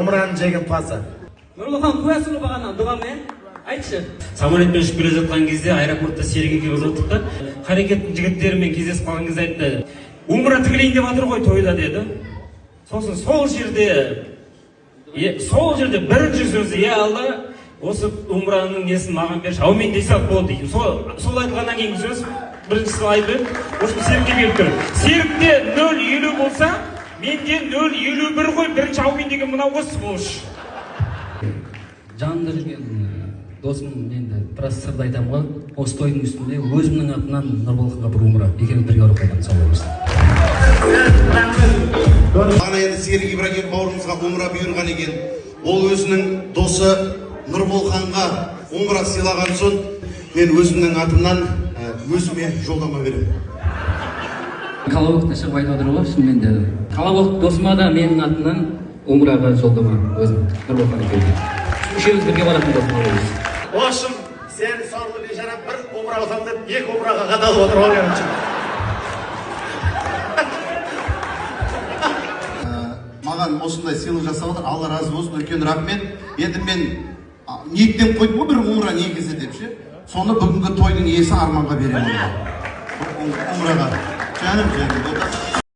Умраның жеңімпазы. Нұрболхан, куәсің ғой бағана дұғамен, айтшы. Самолетпен ұшып келе жатқан кезде аэропортта Серік екеуміз отырдық та, Қарекеттің жігіттерімен кездесіп қалған кезде айтты: «Умра тігілейін деп жатыр ғой тойда», — деді. Сосын сол жерде сол жерде бірінші сөзі: «Я Алла, осы умраның несін маған берші, әумин дей сал, болды», — дейді. Сол айтылғаннан кейінгі сөз біріншісі айтып еді. В общем, Серікке беріп тұр. Серікте 0,50 болса, менде 0,51 ғой. Бірінші әумин деген мынау ғой, сволочь. Жанымда жүрген досым, енді біраз сырды айтамын ғой. Осы тойдың үстінде өзімнің атымнан Нұрболханға бір умра, екеуміз бірге барып қайтамыз, сау болыңыз. Бағана енді Серік Ибрагим бауырымызға умра бұйырған екен. Ол өзінің досы Нұрболханға умра сыйлаған соң, мен өзімнің атымнан өзіме жолдама беремін. Колобокта шығып айтып отыр ғой, шынымен де. Колобок досыма да менің атымнан умраға жолдама, өзім Нұрболхан екеуміз. Үшеуміз бірге баратын досым боламыз. В общем, сен сорлы бейшара бір умра алсам деп екі умраға қадалып отыр ғой, короче. Маған осындай сыйлық жасап отыр, Алла разы болсын, үлкен рахмет. Енді мен ниеттеніп қойдым ғой бір умра негізі деп ше. Соны бүгінгі тойдың иесі Арманға беремін. Умраға. Жаным, жаным.